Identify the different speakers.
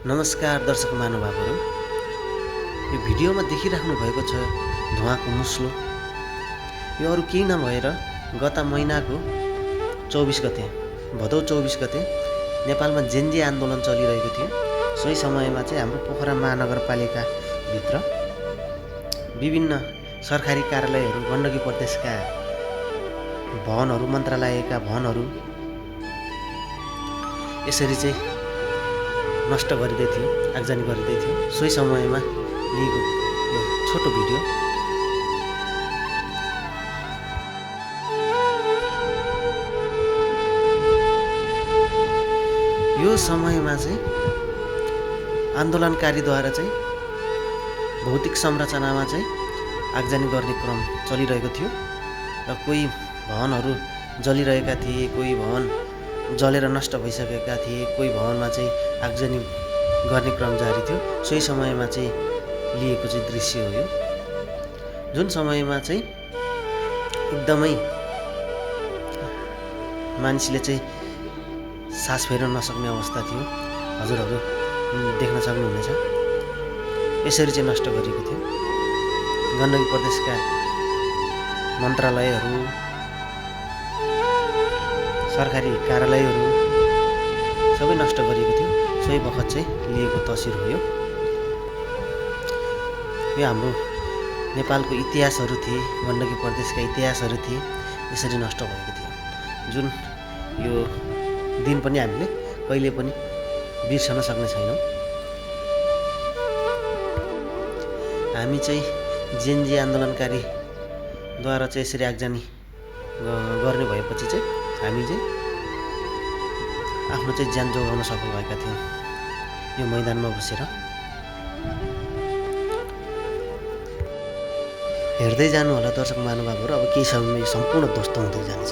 Speaker 1: नमस्कार दर्शक महानुभावहरू, यो भिडियोमा देखिराख्नु भएको छ धुवाको मुस्लो। यो अरू केही नभएर गत महिनाको 24 गते भदौ 24 गते नेपालमा जेनजी आन्दोलन चलिरहेको थियो। सोही समयमा चाहिँ हाम्रो पोखरा महानगरपालिका भित्र विभिन्न सरकारी कार्यालयहरू, गण्डकी प्रदेशका भवनहरू, मन्त्रालयका भवनहरू यसरी चाहिँ नष्ट गरिँदै थियो, आगजनी गरिँदै थियो। सोही समयमा लिएको यो छोटो भिडियो। यो समयमा चाहिँ आन्दोलनकारीद्वारा चाहिँ भौतिक संरचनामा चाहिँ आगजनी गर्ने क्रम चलिरहेको थियो र कोही भवनहरू जलिरहेका थिए, कोही भवन जलेर नष्ट भइसकेका थिए, कोही भवनमा चाहिँ आगजनी गर्ने क्रम जारी थियो। सोही समयमा चाहिँ लिएको चाहिँ दृश्य हो यो, जुन समयमा चाहिँ एकदमै मानिसले चाहिँ सास फेर्न नसक्ने अवस्था थियो। हजुरहरू देख्न सक्नुहुनेछ। यसरी चाहिँ नष्ट गरिएको थियो। गण्डकी प्रदेशका मन्त्रालयहरू, सरकारी कार्यालयहरू सबै नष्ट गरिएको थियो। सोही बखत चाहिँ लिएको तस्विर हो यो। हाम्रो नेपालको इतिहासहरू थिए, गण्डकी प्रदेशका इतिहासहरू थिए, यसरी नष्ट भएको थियो। जुन यो दिन पनि हामीले कहिले पनि बिर्सन सक्ने छैनौँ। हामी चाहिँ जेनजी आन्दोलनकारीद्वारा चाहिँ यसरी आगजनी गर्ने भएपछि चाहिँ हामी चाहिँ आफ्नो चाहिँ ज्यान जोगाउन सफल भएका थियौँ यो मैदानमा बसेर। हेर्दै जानु होला दर्शक महानुभावहरू। अब केही समय सम्पूर्ण ध्वस्त हुँदै जानेछ।